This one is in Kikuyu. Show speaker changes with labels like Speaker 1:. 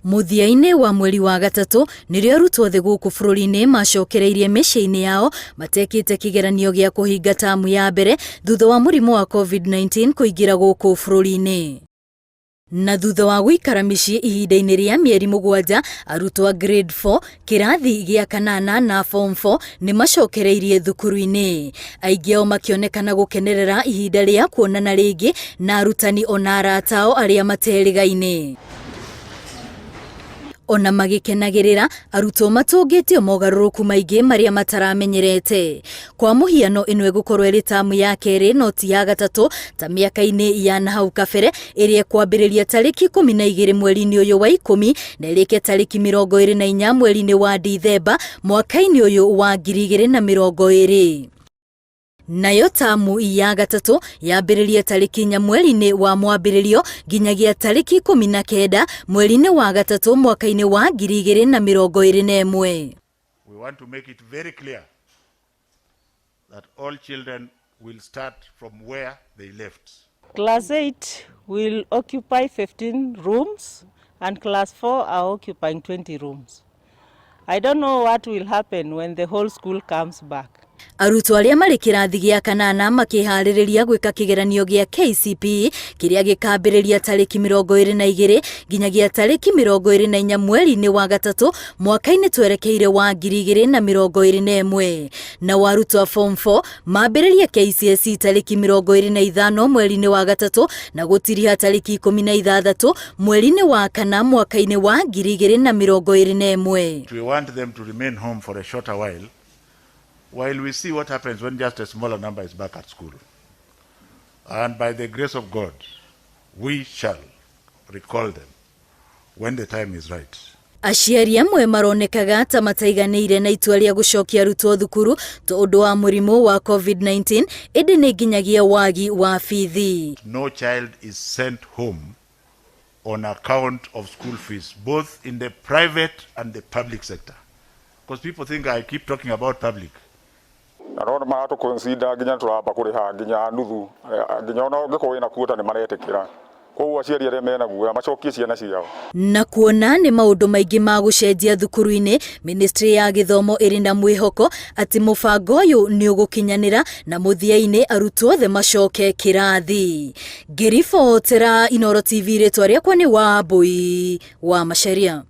Speaker 1: Mũthia-inĩ wa mweri wa gatatũ nĩrĩo arutwo othe gũkũ bũrũri-inĩ macokereirie mĩciĩ-inĩ yao matekĩte kĩgeranio gĩa kũhinga tamu ya mbere thutha wa mũrimũ wa COVID-19 kũingĩra gũkũ bũrũri-inĩ. Na thutha wa gũikara mĩciĩ ihinda-inĩ rĩa mĩeri 7, arutwo a grade 4, kĩrathi gĩa kanana na form 4 nĩ macokereirie thukuru-inĩ. Aingĩ ao makĩonekana gũkenerera ihinda rĩa kuonana rĩngĩ na arutani ona arata ao arĩa materĩgaine. Ona magĩkenagĩrĩra, arutwo matũngĩtio mogarũrũku maingĩ marĩa mataramenyerete. Kwa mũhiano ĩno ĩgũkorwo ĩrĩ tamu ya kerĩ no ti ya gatatũ ta mĩaka-inĩ ya na hau kabere ĩrĩa ĩkwambĩrĩria tarĩki 12 mweri-inĩ ũyũ wa 10 na ĩrĩke tarĩki 24 mweri-inĩ wa Dithemba mwaka-inĩ ũyũ wa 2020. Nayo tamu ya gatatũ yambĩrĩrie tarĩki 4 mweri-inĩ wa mwambĩrĩrio nginyagia tarĩki 19 mweri-inĩ wa gatatũ mwaka-inĩ wa 2021.
Speaker 2: We want to make it very clear that all children will start from where they left.
Speaker 3: Class 8 will occupy 15 rooms and class 4 are occupying 20 rooms. I don't know what will happen when the whole school comes back.
Speaker 1: Arutwo arĩa marĩ kĩrathi gĩa kanana makĩharĩrĩria gwĩka kĩgeranio gĩa KCPE kĩrĩa gĩkambĩrĩria tarĩki 22 nginyagia tarĩki 24 mweri-inĩ wa gatatũ mwaka-inĩ twerekeire wa 2021. Nao arutwo a form 4 mambĩrĩrie KCSE tarĩki 25 mweri-inĩ wa gatatũ na gũtiriha tarĩki 16 mweri-inĩ wa kana mwaka-inĩ wa 2021.
Speaker 2: We want them to remain home for a shorter while we see what happens when just a smaller number is back at school. And by the grace of God, we shall recall them when the time is right.
Speaker 1: Aciari amwe maronekaga ta mataiganĩire na itua rĩa gũcokia arutwo thukuru tondũ wa mũrimũ wa COVID-19, ĩndĩ nĩ nginyagia wagi wa bithi.
Speaker 2: No child is sent home on account of school fees, both in the private and the public sector. Because people think I keep talking about public.
Speaker 4: Na no maratũ consider nginya tũramba kũrĩha nginya nuthu, nginya ona ũngĩkorwo wĩna kuota nĩ maretĩkĩra. Koguo aciari arĩa mena guoya macokie ciana ciao.
Speaker 1: Na kuona nĩ maũndũ maingĩ ma gũcenjia thukuru-inĩ, ministry ya gĩthomo ĩrĩ na mwĩhoko atĩ mũbango ũyũ nĩ ũgũkinyanĩra na mũthia-inĩ arutwo othe macoke kĩrathi. Ngĩribotera Inooro TV, rĩtwa rĩakwa nĩ Wambui wa Macharia.